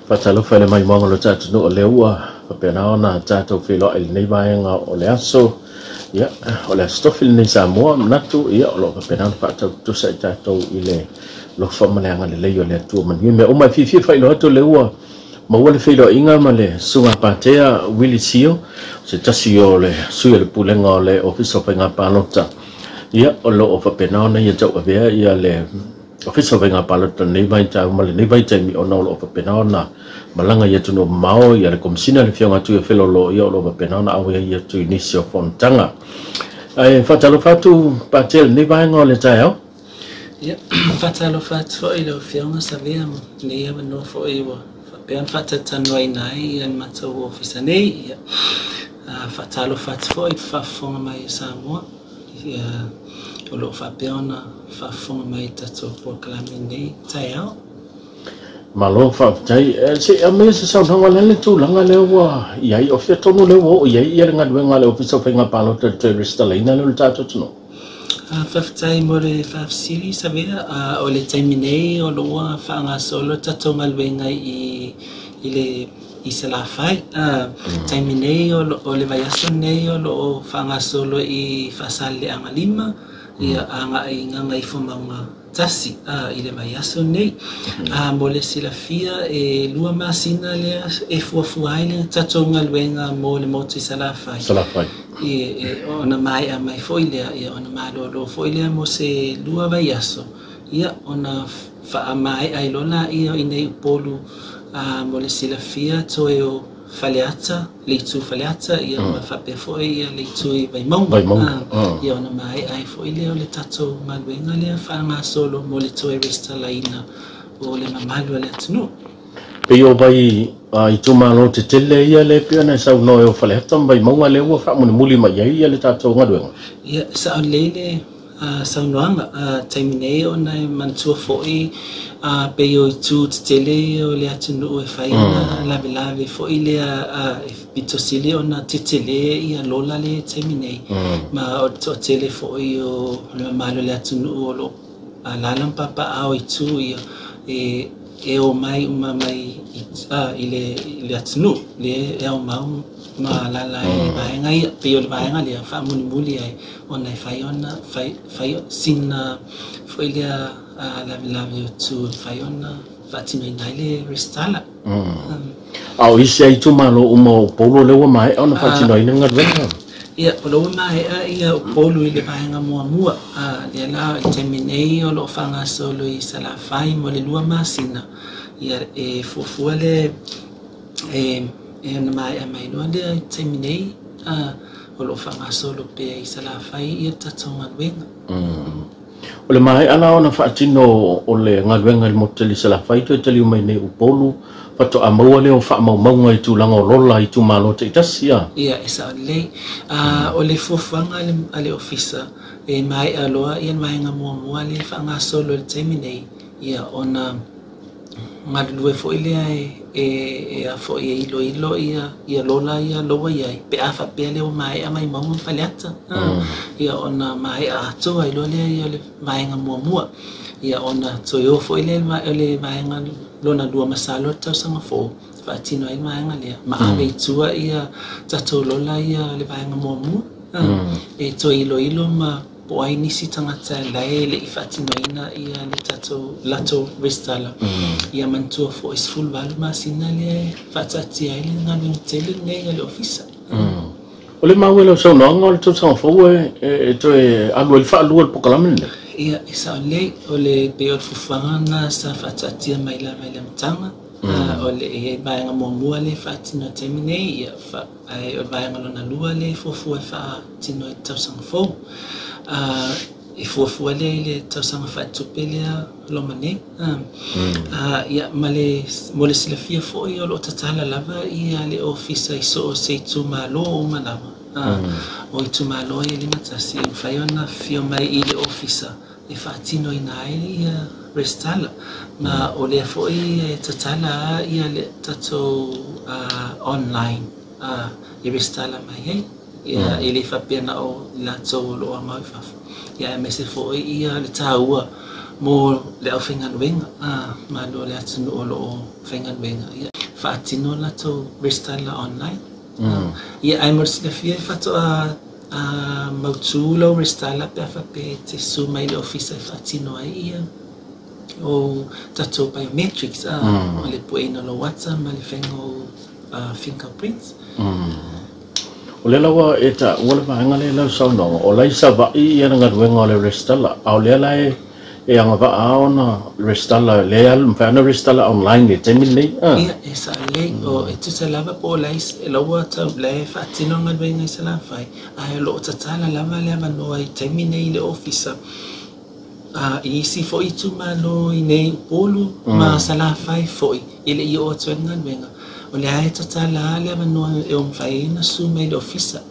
Faatalofa i le maimoaga o le tatou atunuu o lea ua faapena ona tatou feiloai i lenei vaega o le aso. Ia, o le aso Tofi lenei Samoa, manatu, ia, o lo o faapena ona faataututusa i tatou i le alofa ma le agalelei o le Atua. Manuia mea uma. E fiafia faailoa atu o lea ua maua le feiloaiga ma le Susuga Patea Willie Sio, se tasi o le sui o le Pulega o le Ofisa o Faiga Palota. Ia, o lo o faapena ona ia tauavea ia le Ofisa o Faiga Palota i lenei vaitau ma lenei vaitaimi ona o lo o faapena ona malaga i atunuu mamao ia le Komesina le Afioga Tuiafelolo ia o lo o faapena ona auai atu i nisi o fonotaga. Ae faatalofa atu Patea i lenei vaega o le taeao. Ia, faatalofa atu foi i lau Afioga Savea ma lenei avanoa foi ua faapea ona faatalatalanoaina ai le matou ofisa nei. Ia, faatalofa atu foi i le faafofoga mai a Samoa. Ia, o lo o faapea ona faafofoga mai i le tatou polokalame i lenei taeao. Malo faafetai. Se i aumaia se saunoaga, o le a le tulaga lea ua i ai, o fea tonu lea ua oo i ai le galuega a le Ofisa o Faiga Palota i le toe resitalaina lea o le tatou atunuu? Faafetai mo le faafesili, Savea. O le taimi nei o lo o ua faagasolo le tatou galuega i le i Salafai. Taimi nei o le vaiaso lenei o lo o faagasolo i Faasaleleaga 5, ia agai i Gagaifomauga 1 i le vaiaso lenei. Mo le silafia e 2 masina lea e fuafua ai le tatou galuega mo le motu i Salafai. Salafai. Ona maea mai foi lea, ia ona malolo foi lea mo se 2 vaiaso, ia ona faamaea ai loa laia i nei Upolu. Mo le silafia toe o Faleata, le itu Faleata, ia ma faapea foi ia le itu i Vaimauga. Ia ona maea ai foi lea o le tatou galuega lea faagasolo mo le toe resitalaina o le mamalu o le atunuu. Pei o vai itumalo tetele ia lea pei ona e saunoa o Faleata ma Vaimauga lea ua faamulimuli mai ai ia le tatou galuega. Ia, sao lelei le saunoaga taimi nei ona e manatua foi pei o itu tetele ia o le atunuu e fai ona lavelave foi lea e pito sili ona tetele ia lola le taimi nei ma o le toatele foi o le mamalu o le atunuu o lo o alaala ma papaaao i itu ia e o mai uma mai i le atunuu le e aumau ma alaala ai i vaega ia pei o le vaega lea faamulimuli ai ona e fai ona fai sina foi lea lavelave o tu e fai ona faatinoina ai le resitala. A o isi ai itumalo uma o Upolu lea ua maea ona faatinoina le galuega? Ia, o lo o ua maea ia Upolu i le vaega muamua. Lea la i le taimi nei o lo o faagasolo i Salafai mo le 2 masina. Ia, e fuafua le e ona maea mai loa lea i le taimi nei o lo o faagasolo pea i Salafai ia le tatou galuega. O le maea la ona faatino o le galuega i le motu tele i Salafai toe taliu mai nei Upolu faatoa maua lea o faamaumauga i tulaga o lola i itumalo taitasi ia. Ia, e sao lelei. O le fuafuaga a le ofisa e maea loa ia le vaega muamua lea e faagasolo i le taimi nei, ia ona galulue foi lea e a foi e iloilo ia lola ia loa i ai pe a faapea lea ua maea Vaimauga ma Faleata. Ia ona maea atoa ai loa lea ia le vaega muamua. Ia ona toe o foi lea o le vaega lona 2 masalo le tausaga fou faatino ai le vaega lea ma ave i tua ia tatou lola ia le vaega muamua. E toe iloilo ma po o ai nisi tagata lae e le i faatinoina ia le tatou latou resitala. Ia manatua foi 18 masina lea e faataatia ai le galuega tele lenei a le ofisa. O le maua i lau saunoaga o le tausaga fou e toe alu ai le faalua i le polokalame lenei? Ia, e sao lelei. O le pei o le fuafuaga lena sa faataatia mai lava i le amataga. O le i ai vaega muamua lea e faatino i le taimi nei, ia, ae o le vaega lona 2 lea e fuafua e faatino i le tausaga fou. E fuafua lea i le tausaga faaletupe lea loma nei. Ia, ma le, mo le silafia foi o lo o tatala lava ia le ofisa i so o se itumalo uma lava. O itumalo ia 51 e mafai ona afifio mai i le ofisa e faatinoina ai ia resitala. Ma o lea foi e tatala ia le tatou online e resitala mai ai. Ia, e le faapea na o latou o lo o aumau i fafo. Ia, aemaise foi ia le taua mo le aufaigaluega, malo o le atunuu o lo o faigaluega. Ia, faatino latou resitala online. Ia, ae mo le silafia e faatoa mautu lau resitala pe a faapea e te susu mai i le ofisa e faatino ai ia o tatou biometrics, o le pueina o lou ata ma le faiga o fingerprints. O lea la ua e taua le vaega lea i lau saunoaga, o la e i Savaii ia le galuega o le resitala, a o lea la e agavaa ona resitala, lea e mafai ona resitala online i le taimi lenei. Ia, e sao lelei. O, e tusa lava po o la e la ua tau la e faatino galuega i Salafai, ae o lo o tatala lava le avanoa i taimi nei i le ofisa i isi foi itumalo i nei Upolu ma Salafai foi e le i oo atu ai le galuega. O lea e tatala le avanoa e o mafai ai ona susu mai i le ofisa,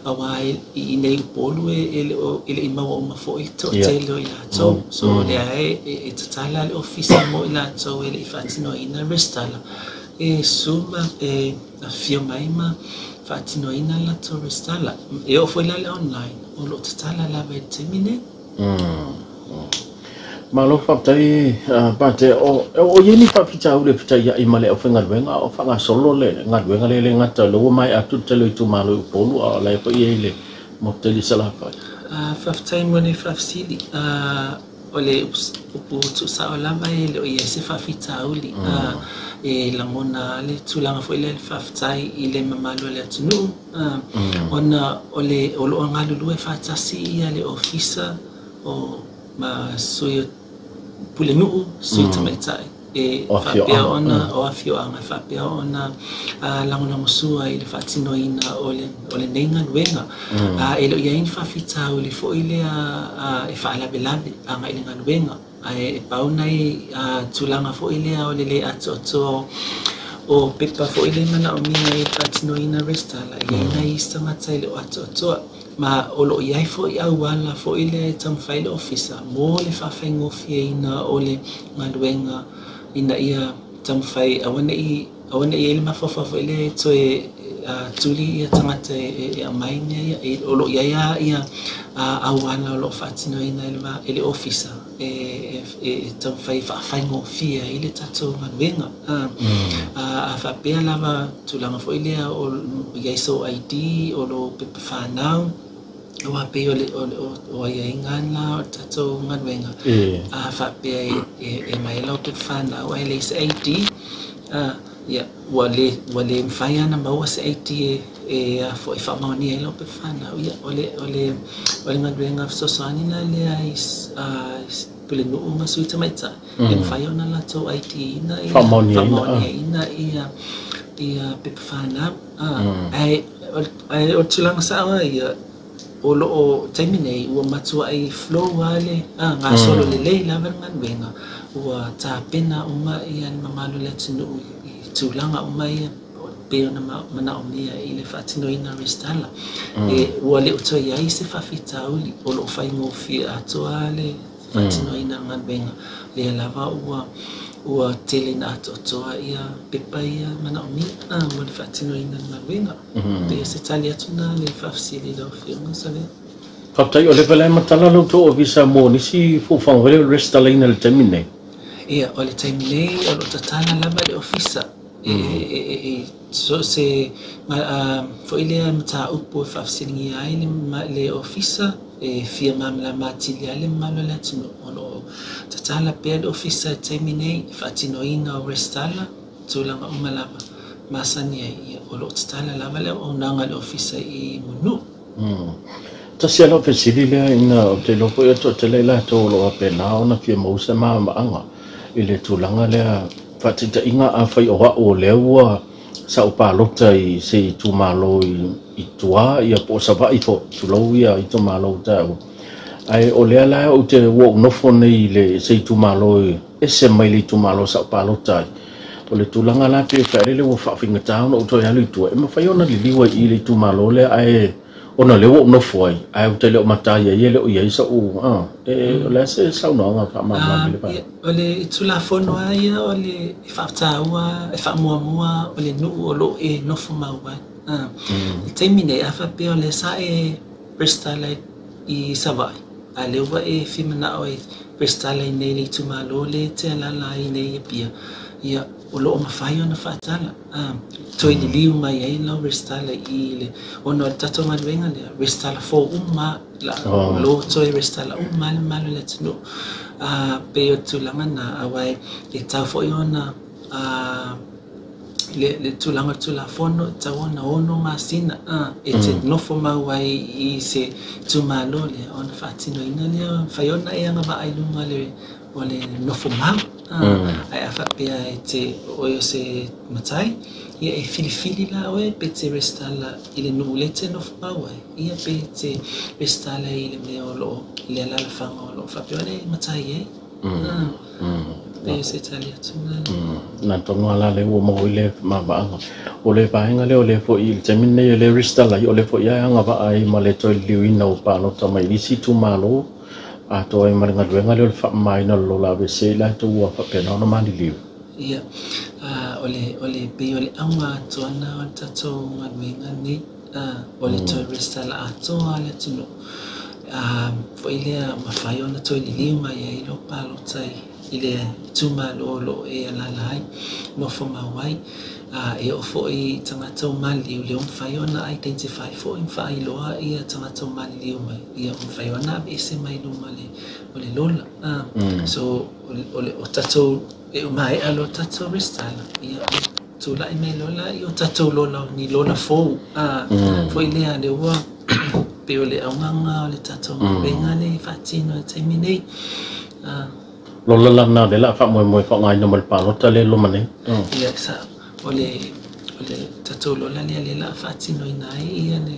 aua i nei Upolu e le i maua uma foi le toatele o i latou. So o lea e tatala le ofisa mo i latou e le i faatinoina resitala, e susu ma e afifio mai ma faatinoina latou resitala. E oo foi la le online, o lo o tatala lava i le taimi nei. Malo faafetai, Pate. O i ai ni faafitauli e fetaiai ma le aufaigaluega a o faagasolo le galuega lea e le gata o lea ua maea atu le tele o itumalo i Upolu, a o la e foi i ai le motu tele i Salafai? Faafetai mo le faafesili. O le upu tuusao lava e le o i ai se faafitauli. E lagona le tulaga foi lea le faafetai i le mamalu o le atunuu, ona o le o lo o galulue faatasi ia le ofisa o ma sui o pulenuu, sui tamaitai e faapea ona o afioaga e faapea ona lagolagosua i le faatinoina o lenei galuega. E le o i ai ni faafitauli foi lea e faalavelave agai i le galuega, ae e pau nai tulaga foi lea o le le atoatoa o pepa foi lea e manaomia i le faatinoina resitala, e i ai nai isi tagata e le o atoatoa. Ma o lo o i ai foi auala foi lea e taumafai le ofisa mo le faafaigofieina o le galuega ina ia taumafai aua ne i i ai le mafaufau foi lea e toe tuli ia tagata e aumai mea ia. O lo o i ai lava ia auala o lo o faatinoina e le ofisa e taumafai e faafaigofie ai le tatou galuega. A faapea lava tulaga foi lea o i ai sou ID, o lou pepa fanau, aua pei o aiaiga na o le tatou galuega. A faapea e aumai lau pepa fanau ae leai se ID, ia, ua le mafai ona maua se ID e faamaonia ai lau pepa fanau. Ia, o le galuega fesoasoani la lea i pulenuu ma sui tamaitai, e mafai ona latou ID ina ia faamaoniaina ia pepa fanau. Ae o le tulaga sao ia, o lo o taimi nei ua matuai flow lava le gasolo lelei lava le galuega, ua tapena uma ia le mamalu o le atunuu i tulaga uma ia pei ona manaomia i le faatinoina resitala. Ua le o toe i ai se faafitauli, o lo o faigofie atoa le faatinoina galuega lea lava ua tele na atoatoa ia pepa ia manaomia mo le faatinoina galuega. Pei o se tali atu na le faafesili lau Afioga Savea. Faafetai. O le lea e matala lau tou ofisa mo nisi fuafuaga foi lea o le resitalaina i le taimi nei. Ia, o le taimi nei o lo o tatala lava le ofisa e so se foi lea mataupu e faafesiligia ai le ofisa, e fia malamalama atili ai le mamalu o le atunuu. O lo o tatala pea le ofisa i le taimi nei, faatinoina o resitala, tulaga uma lava masani ai, ia, o lo o tatala lava le auaunaga a le ofisa i Mulinuu. Tasi lava lau fesili lea ina ou te iloa foi o le toatele i latou o lo o faapena ona fia maua se malamalamaaga i le tulaga lea faataitaiga afai o au o lea ua sa ou palota i se itumalo i tua ia po o Savaii foi, tulou ia itumalo ua taua. Ae o lea la ou te ua ou nofo nei i le se itumalo ese mai le itumalo sa ou palota ai. O le tulaga la pe faalele ua faafaigata ona ou toe alu i tua, e mafai ona liliu ai i le itumalo lea ae ona o lea ua ou nofo ai, ae ou te le o mataia ai e le o i ai sou, o le a se saunoaga faamalamalama i le vaega? O le Tulafono lava ia o le e faataua, e faamuamua o le nuu o lo o e nofo mau ai. I le taimi nei, a faapea o lea sa e resitala i Savaii, a o lea ua e fia manao e resitala i inei i le itumalo lea e te alaala ai nei i Apia, ia, O lo o mafai ona faatala, toe liliu mai ai lau resitala i le, ona o le tatou galuega lea, resitala fou uma la, o lo o toe resitala uma le mamalu o le atunuu. Pei o le tulaga lena, aua e tatau foi ona le tulaga o le Tulafono, e tatau ona 6 masina e te nofo mau ai i se itumalo lea, ona faatinoina lea, mafai ona e agavaa i luga o le nofo mau. Ae a faapea e te o oe o se matai, ia e filifili la oe pe te resitala i le nuu lea e te nofo mau ai, ia pe te resitala i le mea o lo o, i le alaalafaga o lo o faapea ona e matai ai. Pei o se tali atu lena. Na tonu lava la lea ua maua ai le maavaaga. O le vaega lea o lea foi i le taimi lenei o lea e resitala ai, o lea foi e agavaa ai ma le toe liliuina o palota mai nisi itumalo atoa ai ma le galuega lea o le faamamaina o le lola aveesea i latou ua faapena ona maliliu. Ia, o le, o le, pei o le auga atoa lena o le tatou galuega lenei, o le toe resitala atoa lava le atunuu, foi lea mafai ona toe liliu mai ai lou palota i le itumalo o lo o e alaala ai, nofo mau ai. E oo foi i tagata ua maliliu, lea ua mafai ona identify foi ma faailoa ia tagata ua maliliu mai, ia ua mafai ona aveese mai luma o le lola. So, o tatou, e maea loa tatou resitala, ia tulai mai loa lea o tatou lola, o ni lola fou. Foi lea, lea ua pei o le auga lena o le tatou galuega lea e faatino i le taimi nei. Lola la lena o lea o le a faamoemoe e faaaogaina mo le palota lea e loma nei. Ia, sa, o le tatou lola lea lea o le a faatinoina ai ia le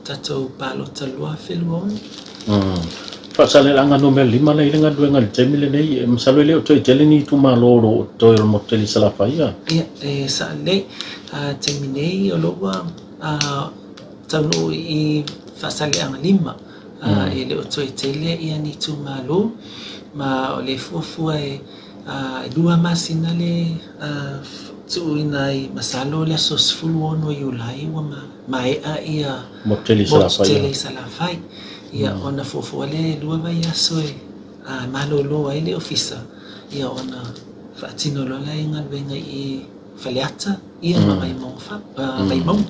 tatou palota 2026. Faasaleleaga Nu.5 la i le galuega i le taimi lenei, masalo e le o toe tele ni itumalo o lo o totoe o le motu tele i Salafai. Ia, e sao lelei. Taimi nei o lo o ua taunuu i Faasaleleaga 5, e le o toe tele ia ni itumalo, ma o le fuafua e 2 masina le tuuina ai, masalo o le aso 16 Iulai ua maea ia motu tele i Salafai. Ia, ona fuafua lea e 2 vaiaso e malolo ai le ofisa, ia ona faatino loa lea i galuega i Faleata, ia ma Vaimauga.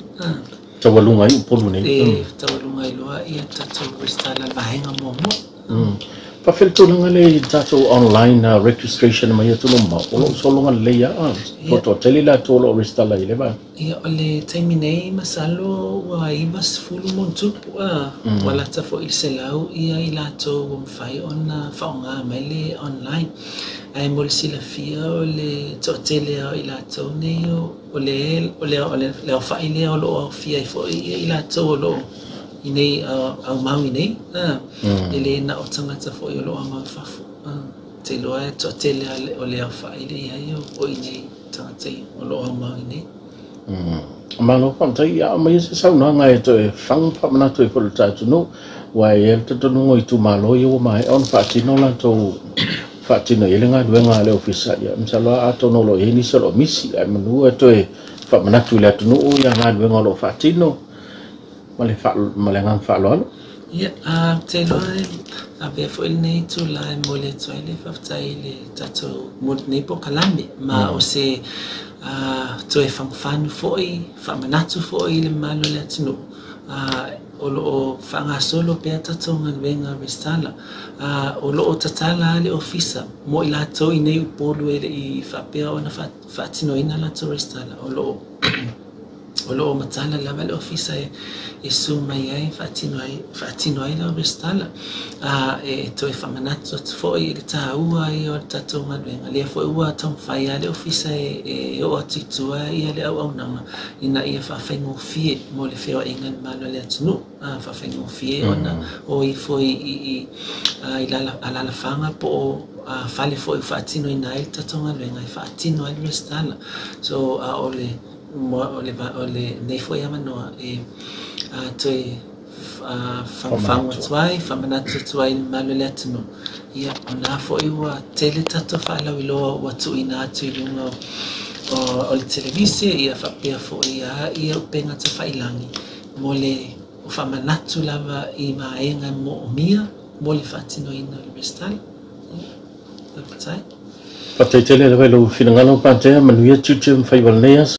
Taualuga ai Upolu nei. E taualuga ai loa ia tatou resitala le vaega muamua. Faafetai le tulaga lea i tatou online registration mai atunuu mamao, o lo o sologa lelei lava, toatele i latou o lo o resitala i le vaega. Ia, o le taimi nei, masalo ua 90 ma ona tupu, ua lata foi i le 100 ia i latou ua mafai ona faaaoga mai le online. Ae mo le silafia o le toatele lava o i latou nei o le aofai lea o lo o aofia ai foi ia i latou o lo o i nei aumau i nei, e le na o tagata foi o lo o aumau i fafo. Te iloa e toatele o le aofai lea i ai o i nei tagata o lo o aumau i nei. Malo faafetai, ia aumaia se saunoaga e toe fagu faamanatu ai foi i le tatou atunuu, aua e i ai le talitonuga o itumalo ia ua maea ona faatino latou faatino i ai le galuega a le ofisa. Ia, masalo lava atonu o lo o i ai nisi o lo o misi, ae manu e toe faamanatu i le atunuu ia galuega o lo o faatino ma le agaga faaaloalo. Ia, ou te iloa e avea foi lenei itula e momoli atu ai le faafetai i le tatou mo lenei polokalame, ma o se toe fanufanu foi, faamanatu foi i le mamalu o le atunuu, o lo o faagasolo pea tatou galuega resitala. O lo o tatala le ofisa mo i latou i nei Upolu e le i faapea ona faatinoina latou resitala, o lo o matala lava le ofisa e su mai ai, faatino ai lau resitala. E toe faamanatu atu foi i le taua ia o le tatou galuega, lea foi ua taumafai lava le ofisa e oo atu i tua ia le auaunaga ina ia faafaigofie mo le feoaiga i le mamalu o le atunuu, faafaigofie ona o ifo i alaalafaga po o fale foi ua faatinoina ai le tatou galuega e faatino ai le resitala. So, a o le lenei foi avanoa e toe fagufagu atu ai, faamanatu atu ai i le mamalu o le atunuu. Ia, o lena foi ua tele tatou faalauiloa ua tuuina atu i luga o le televise, ia faapea foi ia upega tafailagi mo le faamanatu lava i vaega e moomia mo le faatinoina o le resitala. Faafetai. Faafetai tele lava i lou finagalo Patea, manuia tiute ma faiva o lenei aso.